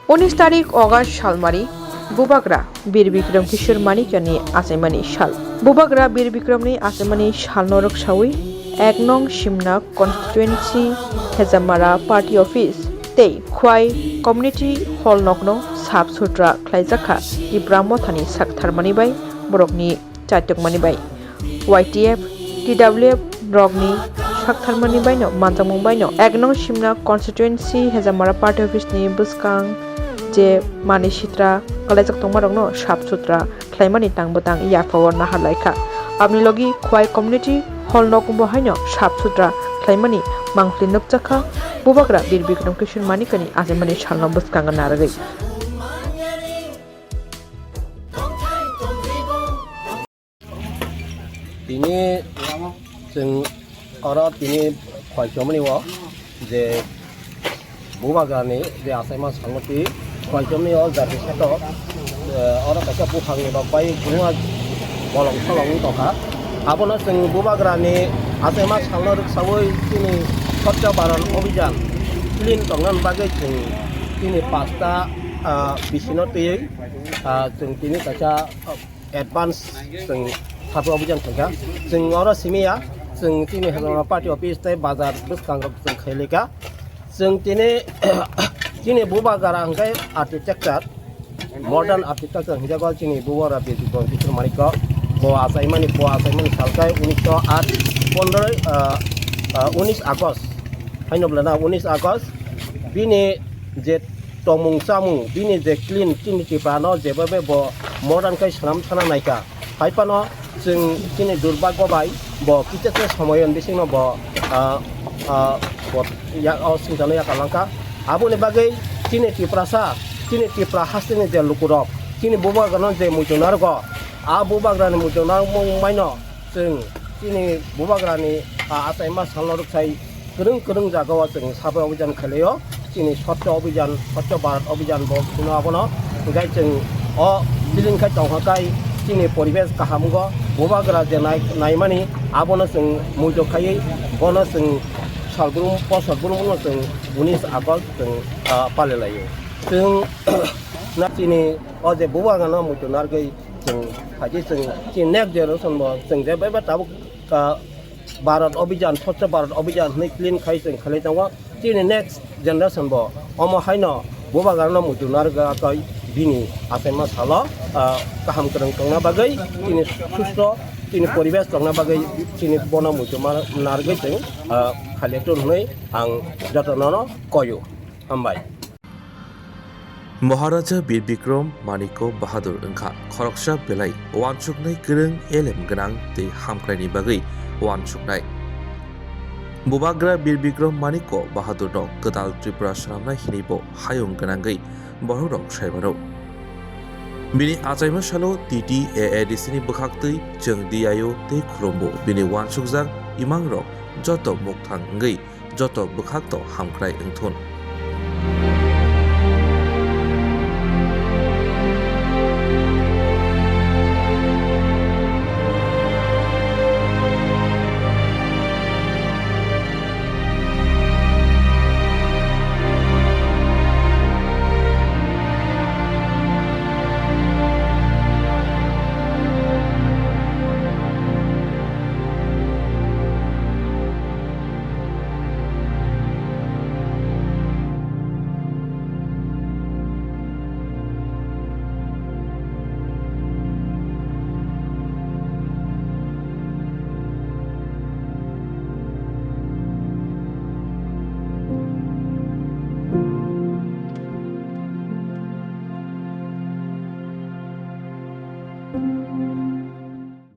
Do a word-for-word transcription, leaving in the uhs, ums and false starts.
Unis tarik August salmari, Bubagra Bir Bikram Kishore Manikyani achaimani sal. Bubagra Bir Bikramni achaimani salno rwksawi ek nong Simna constituency Hejamara party office tei Khwai community hall nokno sap sutra khlaijakha Tipra Mothani saktharmani bai borokni chaitokmani bai. Y T F, T W F rokni saktharmani baino manjakmung baino ek nong Simna constituency Hejamara party office ni bwskang je manwi sitra kalaijak tongmarokno sap sutra khlaimani tang bwtang yaphao nahar laikha. Aboni logi Khwai community hall nokbo haino sap sutra khlaimani mangpli nukjakha Bubagra Bir Bikram Kishore Manikyani achaimani salno bwskango narwgwi. Tini chwng oro tini Khwai community o je Bubagrani je achaima salmoti Khwai community o jati seto, eh, oro kaisa buphangni rok bai kwbangma bolong solong wng tongkha. Abono chwng Bubagrani achaima salno rwksawi chini Swachh Bharat Abhijan clean tongna bagwi chwng chini pasta, ah, bisino twiwi, ah, chwng tini kaisa, ah, advance chwng sabo abhijan khaikha. Chwng oro simi ya, chwng chini Hezamara party office tei bazar bwskango chwng khailika. Chwng tini, chini Bubagra hwnkhe architecture, modern architecture hwnjago chini Bubagra Bijibon Kishore Manikya. Bo achaimani, bo achaimani salkai unisho aat pondroi, ah, ah, unis August. Haino bwlana unis August. Bini je tongmung chamung, bini je clean, chini Tripura no jeba be bo modern khai swnam sana naikha. Hai phano chwng chini durbagyo bai bo kisa kisa somoyon bisingno bo, ah, ah, bo ya, o singchano yakarlangkha. Aboni bagwi chini Tiprasa, chini Tripura hasteni je lukurok, chini Bubagrano je muitu narwgo, a Bubagrani muitu narwkmung maino chwng chini Bubagrani, ah, achaima salno rwksai kwrwng kwrwng jagao chwng sabo abhijan khailaio. Chini Swachh Abhijan, Swachh Bharat Abhijan bo hino abono. Hwnkhe chwng o bilin khai tongkha khai chini poribesh kaham wngkha. Bubagra je nai-, naimani abono chwng muitu khaiwi bono chwng salbrum, po salbrum no chwng unis August chwng, ah, palilaio. Chwng na chini o je Bubagrano muitu narwgwi chwng phaidi chwng chini next generation bo chwng je beba tabuk, ah, Bharat Abhijan, Swachh Bharat Abhijan hwnwi clean khai chwng khlai tongo. Chini next generation bo omo haino Bubagrano muitu narwgwi bini achaima salo, ah, kaham kwrwng tongna bagwi, chini susto, chini poribesh tongna bagwi chini bono muitu ma-, narwgwi chwng, ah, khailai tongo hwnwi ang jotono no koyo. Hambai. Maharaja Bir Bikram Manikya Bahadur wngkha khoroksa belai uansuknai kwrwng elem gwnang tei hamkraini bagwi uansuknai. Bubagra Bir Bikram Manikya Bahadurno kwtal Tripura swnamnai hinwi bo hayung gwnangwi bororok sai mano. Bini achaima salo T T A A D C ni bwkhaktwi chwng diyaio tei khulumbo bini uansukjak imangrok joto mukthang wngwi joto bwkhakno hamkrai wngthun.